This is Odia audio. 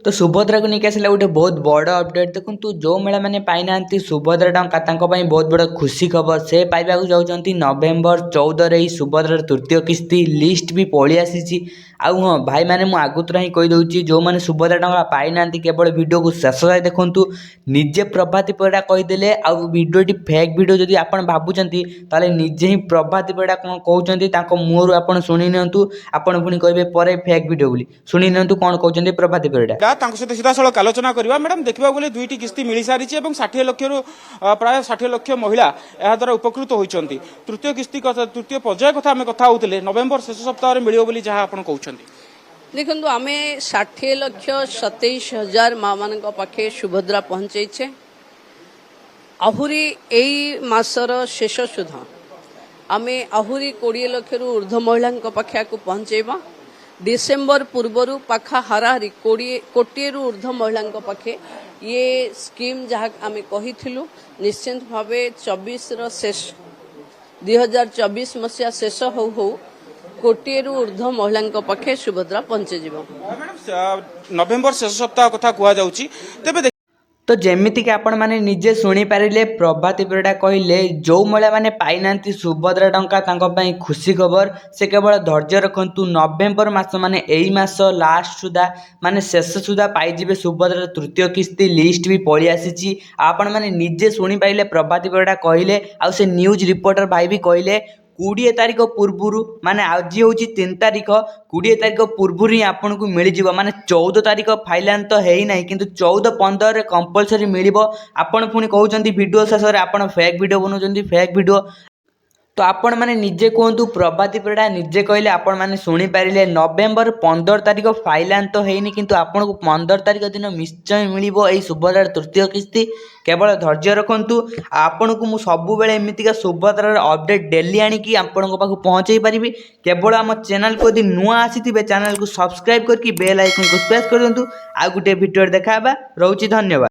ତ ସୁଭଦ୍ରାକୁ ନେଇକି ଆସିଲା ଗୋଟେ ବହୁତ ବଡ଼ ଅପଡ଼େଟ୍। ଦେଖନ୍ତୁ, ଯେଉଁ ମହିଳାମାନେ ପାଇନାହାନ୍ତି ସୁଭଦ୍ରା ଟଙ୍କା, ତାଙ୍କ ପାଇଁ ବହୁତ ବଡ଼ ଖୁସି ଖବର। ସେ ପାଇବାକୁ ଯାଉଛନ୍ତି ନଭେମ୍ବର 14ରେ ଏହି ସୁଭଦ୍ରାର ତୃତୀୟ କିସ୍ତି। ଲିଷ୍ଟ ବି ପଳେଇ ଆସିଛି। ଆଉ ହଁ ଭାଇମାନେ, ମୁଁ ଆଗତୁରା ହିଁ କହିଦେଉଛି, ଯେଉଁମାନେ ସୁଭଦ୍ରା ଟଙ୍କା ପାଇନାହାନ୍ତି, କେବଳ ଭିଡ଼ିଓକୁ ଶେଷ ଯାଏ ଦେଖନ୍ତୁ। ନିଜେ ପ୍ରଭାତୀ ପରିଡ଼ା କହିଦେଲେ। ଆଉ ଭିଡ଼ିଓଟି ଫେକ୍ ଭିଡ଼ିଓ ଯଦି ଆପଣ ଭାବୁଛନ୍ତି, ତାହେଲେ ନିଜେ ହିଁ ପ୍ରଭାତୀ ପରିଡ଼ା କ'ଣ କହୁଛନ୍ତି, ତାଙ୍କ ମୁହଁରୁ ଆପଣ ଶୁଣି ନିଅନ୍ତୁ। ଆପଣ ପୁଣି କହିବେ ପରେ ଫେକ୍ ଭିଡ଼ିଓ ବୋଲି। ଶୁଣି ନିଅନ୍ତୁ କ'ଣ କହୁଛନ୍ତି ପ୍ରଭାତୀ ପରିଡ଼ା। ତାଙ୍କ ସହିତ ସିଧାସଳଖ ଆଲୋଚନା କରିବା। ମ୍ୟାଡାମ, ଦେଖିବାକୁ ଗଲେ ଦୁଇଟି କିସ୍ତି ମିଳିସାରିଛି ଏବଂ 60 ଲକ୍ଷରୁ ପ୍ରାୟ 60 ଲକ୍ଷ ମହିଳା ଏହାଦ୍ୱାରା ଉପକୃତ ହୋଇଛନ୍ତି। ତୃତୀୟ କିସ୍ତି କଥା, ତୃତୀୟ ପର୍ଯ୍ୟାୟ କଥା ଆମେ କଥା ହେଉଥିଲେ, ନଭେମ୍ବର ଶେଷ ସପ୍ତାହରେ ମିଳିବ ବୋଲି ଯାହା ଆପଣ କହୁଛନ୍ତି। ଦେଖନ୍ତୁ, ଆମେ 60 ଲକ୍ଷ 27 ହଜାର ମା ମାନଙ୍କ ପାଖେ ସୁଭଦ୍ରା ପହଞ୍ଚେଇଛେ। ଆହୁରି ଏଇ ମାସର ଶେଷ ସୁଦ୍ଧା ଆମେ ଆହୁରି 20 ଲକ୍ଷରୁ ଉର୍ଦ୍ଧ୍ୱ ମହିଳାଙ୍କ ପାଖେ ଆକୁ ପହଞ୍ଚେଇବା। ଡିସେମ୍ବର ପୂର୍ବରୁ ପାଖା ହାରାହାରି 20 କୋଟିଏରୁ ଉର୍ଦ୍ଧ୍ୱ ମହିଳାଙ୍କ ପାଖେ ଇଏ ସ୍କିମ୍, ଯାହା ଆମେ କହିଥିଲୁ, ନିଶ୍ଚିତ ଭାବେ ଚବିଶର ଶେଷ, 2024 ମସିହା ଶେଷ ହଉ ହଉ କୋଟିଏରୁ ଉର୍ଦ୍ଧ୍ୱ ମହିଳାଙ୍କ ପାଖେ ସୁଭଦ୍ରା ପହଞ୍ଚିଯିବ। ମ୍ୟାଡାମ, ନଭେମ୍ବର ଶେଷ ସପ୍ତାହ କଥା କୁହାଯାଉଛି, ତେବେ ତ ଯେମିତିକି ଆପଣମାନେ ନିଜେ ଶୁଣିପାରିଲେ, ପ୍ରଭାତୀ ପରିଡ଼ା କହିଲେ, ଯେଉଁ ମହିଳାମାନେ ପାଇନାହାନ୍ତି ସୁଭଦ୍ରା ଟଙ୍କା, ତାଙ୍କ ପାଇଁ ଖୁସି ଖବର। ସେ କେବଳ ଧୈର୍ଯ୍ୟ ରଖନ୍ତୁ, ନଭେମ୍ବର ମାସ, ମାନେ ଏଇ ମାସ ଲାଷ୍ଟ ସୁଦ୍ଧା, ମାନେ ଶେଷ ସୁଦ୍ଧା ପାଇଯିବେ ସୁଭଦ୍ରାର ତୃତୀୟ କିସ୍ତି। ଲିଷ୍ଟ ବି ପଳେଇ ଆସିଛି। ଆଉ ଆପଣମାନେ ନିଜେ ଶୁଣିପାରିଲେ, ପ୍ରଭାତୀ ପରିଡ଼ା କହିଲେ ଆଉ ସେ ନ୍ୟୁଜ୍ ରିପୋର୍ଟର ଭାଇ ବି କହିଲେ, 20 ତାରିଖ ପୂର୍ବରୁ, ମାନେ ଆଜି ହେଉଛି 3 ତାରିଖ, 20 ତାରିଖ ପୂର୍ବରୁ ହିଁ ଆପଣଙ୍କୁ ମିଳିଯିବ। ମାନେ 14 ତାରିଖ ଫାଇନାଲ୍ ତ ହେଇନାହିଁ, କିନ୍ତୁ 14, 15ରେ କମ୍ପଲସରି ମିଳିବ। ଆପଣ ପୁଣି କହୁଛନ୍ତି ଭିଡ଼ିଓ ଶେଷରେ ଆପଣ ଫେକ୍ ଭିଡ଼ିଓ ବନାଉଛନ୍ତି, ଫେକ୍ ଭିଡ଼ିଓ। ତ ଆପଣମାନେ ନିଜେ କୁହନ୍ତୁ, ପ୍ରଭାତୀ ପରିଡ଼ା ନିଜେ କହିଲେ, ଆପଣମାନେ ଶୁଣିପାରିଲେ, ନଭେମ୍ବର 15 ତାରିଖ ଫାଇନାଲ୍ ତ ହେଇନି, କିନ୍ତୁ ଆପଣଙ୍କୁ 15 ତାରିଖ ଦିନ ନିଶ୍ଚୟ ମିଳିବ ଏଇ ସୁଭଦ୍ରାର ତୃତୀୟ କିସ୍ତି। କେବଳ ଧୈର୍ଯ୍ୟ ରଖନ୍ତୁ। ଆଉ ଆପଣଙ୍କୁ ମୁଁ ସବୁବେଳେ ଏମିତିକା ସୁଭଦ୍ରାର ଅପଡ଼େଟ୍ ଡେଲି ଆଣିକି ଆପଣଙ୍କ ପାଖକୁ ପହଞ୍ଚେଇ ପାରିବି। କେବଳ ଆମ ଚ୍ୟାନେଲକୁ ଯଦି ନୂଆ ଆସିଥିବେ, ଚ୍ୟାନେଲକୁ ସବସ୍କ୍ରାଇବ୍ କରିକି ବେଲ୍ ଆଇକନ୍କୁ ପ୍ରେସ୍ କରିଦିଅନ୍ତୁ। ଆଉ ଗୋଟିଏ ଭିଡ଼ିଓରେ ଦେଖା ହେବା। ରହୁଛି, ଧନ୍ୟବାଦ।